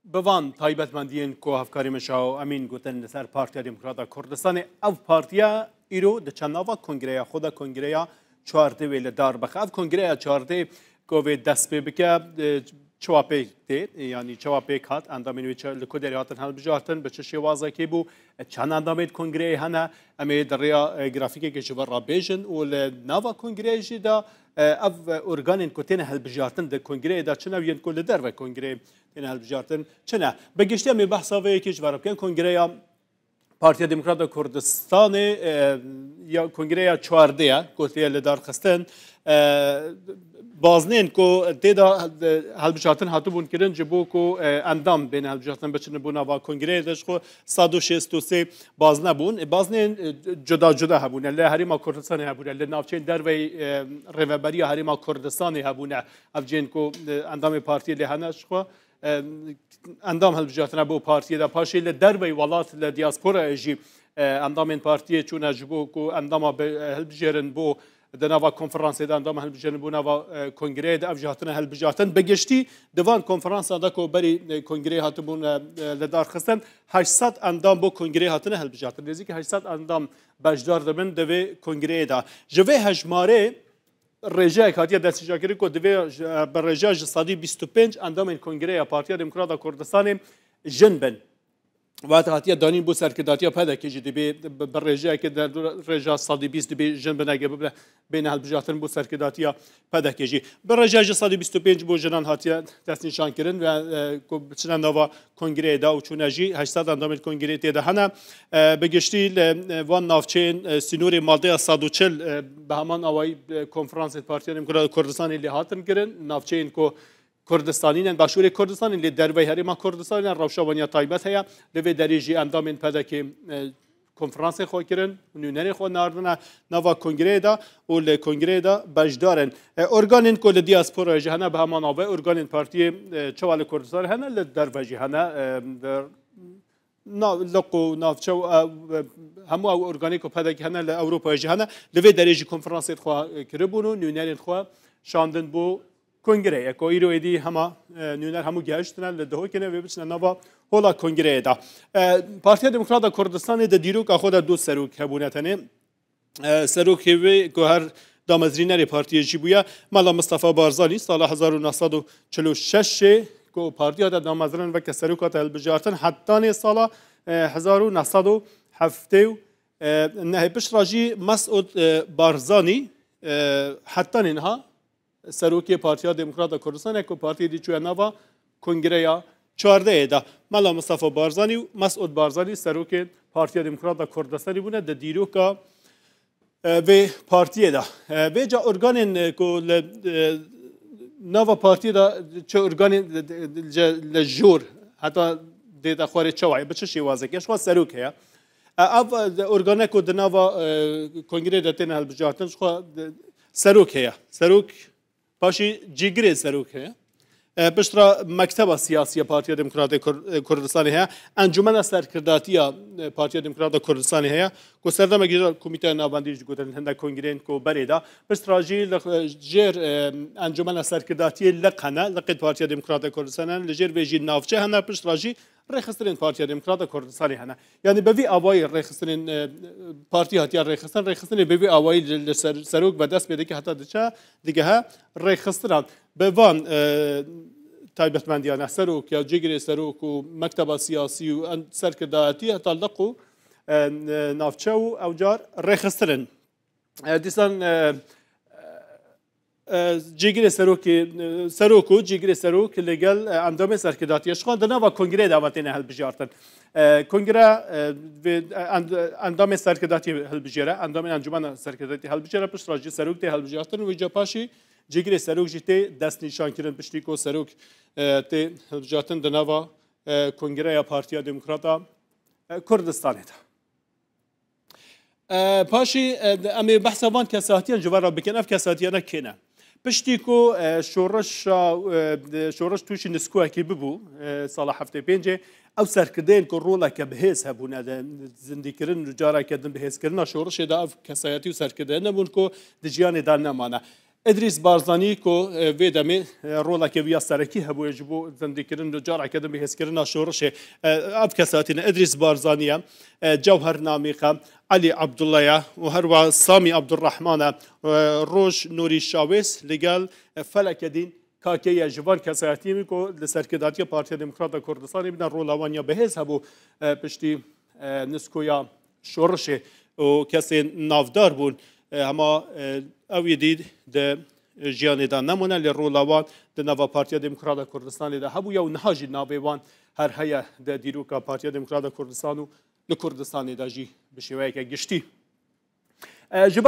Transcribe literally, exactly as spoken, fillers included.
Bi van taybetmendiyên ku hevkarê min Şaho Emîn gotin li ser Partiya Demokrata Kurdistanê, ev partiya îro diçe nava kongreya xwe de, kongreya çardeh wê li dar bixe. Ev kongreya çardeh ku vê dest pê bike, e, çawa pêk tê, yanî çawa pêk hat, endamên wê çi, li ku derê hatin hilbijartin, bi çi şêwazekê bû, e, çend endamên kongreyê hene, em ê di rêya, e, grafîkekê ji we re bêjin û li nava kongreyê jî de, e, ev organên ku têne hilbijartin di kongreyê de çi ne û yên ku li derve kongreyê têne hilbijartin çi ne. Bi giştî em ê behsa vê yekê ji we re bikin. Kongreya Partiya Demokrata Kurdistanê, e, ya kongreya çardeh ye, gotiye li dar xistin. E, baznên ku tê de, e, hilbijartin hatibûn kirin ji bo ku, e, endam bên hilbijartin biçin bo nava kongreyê de ji xwe sed û şêst û sê bazne bûn. E, baznên, e, cuda cuda hebûne. Li Herêma Kurdistanê hebûne. Li navçeyên derveyî, e, Rêveberiya Herêma Kurdistanê hebûne. Ev cihên ku, e, endamê partiyê lê hene ji xwe, e, endam hilbijartine bo partiyê de. Paşê li derveyî welat, li diasporayê jî, e, endamên partiyê çûne ji bo ku endama bi, e, hilbijêrin bo di nava konferansê de endama hilbijêrin bo nava, e, kongreyê de ev jî hatine hilbijartin. Bi giştî di van konferansan de ku berî, e, kongreyê hatibûn, e, e, li dar xistin, heşt sed endam bo kongreyê hatine hilbijartin. Nêzîkî heşt sed endam beşdar dibin di vê kongreyê de. Ji vê hejmarê rêjeyek hatiye destnîşankirin ku divê ji, bi rêjeya ji sedî bîst û pênc endamên Kongreya Partiya Demokrata Kurdistanê jin bin. Wate hatiye danîn bo serkirdatiya P D K'ê jî dibê bi, bi rêjeyekê de rêja sedî bîst dibê jin bin, eke bibe bêne hilbijartin bo serkirdatiya P D K'ê jî. Bi rêjeya ji sedî bîst û pênc bo jinan hatiye destnîşankirin ve, e, ku biçine nava kongreyê de û çûne jî heşt sed endamên kongreyê tê de hene. E, bi giştî li, e, van navçeyên, e, sînorê madeya sed û çil, e, bi heman awayî, e, konferansên Partiya Demokrata Kurdistanê lê hatin kirin. Navçeyên ku Kurdistanî ne, Başûrê Kurdistanê lê derveyî Herêma Kurdistanê ne, rewşa wan ya taybet heye. Li vê derê jî endamên P D K'ê, e, konferansê xwe kirin, nûnerê xwe nardine nava kongreyê de û li kongreyê de beşdar in. E, organên ku li diasporayê jî hene, bi heman navê organên partiyê, e, çawa li Kurdistanê hene, li derve jî hene. E, di nav-, liq û navçe û, e, hemû ew organê ku P D K hene, li Ewropayê jî hene. Li vê derê jî konferansên xwe, e, kiribûn û nûnerên xwe şandin bo kongreyê. Ku îro êdî hema, e, nûner hemû gehiştine, li Dihokê ne, vê biçine nava hola kongreyê de. E, Partiya Demokrata Kurdistanê di dîroka xwe de du serok hebûne tenê. E, serokê wê ku her damezrînerê partiyê jî bûye, Mela Mistefa Barzanî, sala hezar û neh sed û çil û şeş ê ku partiya de damezrand weke serok hate hilbijartin, hetanê sala, e, hezar û neh sed û heftê û, e, nehê. Piştre jî Mesûd, e, Barzanî, e, hetanê niha serokê Partiya Demokrata Kurdistanê ku partiyê dî çûye nava kongreya çardehê de. Mela Mistefa Barzanî û Mesûd Barzanî serokên Partiya Demokrata Kurdistanê bûne di dîroka, e, vê partiyê de. E, vêca organên, e, ku li, e, nava partiyê de çi organên, e, li jor heta dê de xwarê çawa ye, bi çi şêwazekê, ji xwe serok heye. E, ev, e, organe ku di nava, e, kongreyê de têne hilbijartin, ji xwe, e, serok heye. Serok, paşî cîgirê serok heye. E, piştre mekteba siyasî ya Partiya Demokratê Kur-, e, Kurdistanê heye. Encûmena Serkirdatiya, e, Partiya Demokrata Kurdistanê heye. Ku serdemekî jî Komîteya Navendî jî gotin hindek kongreyên ku berê de. Piştre jî li, e, jêr, e, Encûmena Serkirdatiyê liq hene, liqê Partiya Demokrata Kurdistanê hene, li jêr vê jî navçe hene, piştre jî rêxistinên Partiya Demokrata Kurdistanê hene. Yanî bi vî awayî rêxistinên, e, partî hatiye rêxistin, rêxistinê bi vî awayî li, li ser, serok ve dest pê dike heta diçe digehe rêxistinan. Bi van, e, taybetmendiyane serok ya cîgirê serok û mekteba siyasî û en-, serkirdayetî heta liq û, e, navçe û ew car rêxistin in. E, dîsan, e, e, cîgirê serokê, e, serok û cîgirê serok li gel, e, endamê serkirdatiye ji xwe di nava kongreyê de ava têne hilbijartin. E, kongre, e, vê, e, end-, endamê serkirdatiye hilbijêre, endamên encûmena serkirdatiye hilbijêre, piştre jî serok tê hilbijartin û vêca paşî cîgirê serok jî tê destnîşankirin, piştî ku serok, e, tê hilbijartin di nava, e, kongreya Partiya Demokrata, e, Kurdistanê de. E, paşî, e, em ê behsa van kesatiyan ji we re bikin. Ev kesatiyane kê ne? Piştî ku, e, şoreşa, e, şoreş tûşî niskuwekî bibû, e, sala heftê pêncê, ew serkirdeyên ku roleke bihêz hebûne di zindîkirin û careke din bihêzkirina şoreşê de ev kesayetî û serkirdeyane bûn ku di jiyanê de nemane. Îdrîs Barzanî ku, e, vê demê, e, roleke wî ya serekî hebûye ji bo zindîkirin û careke din bihêzkirina şorişê, e, ev kesatî ne. Îdrîs Barzanî ye, e, Cewher Namîq e, Elî Abdullah ye û herwa Samî Abdurrahman e, e, Roj Nûrî Şawês li gel, e, Feleke Dîn Kakê ye. Ji van kesatiyên ku li serkirdatiya Partiya Demokrata Kurdistanê bine rola wan ya bihêz hebû, e, piştî, e, nizkoya şorişê û kesên navdar bûn. E, hema, e, ew yê dî di jiyanê de nemûne, lê rola wan di nava Partiya Demokrata Kurdistanê de hebûye û niha jî navê wan her heye di dîroka Partiya Demokrata Kurdistan û li Kurdistanê de jî bi şêweyeke giştî. E, ji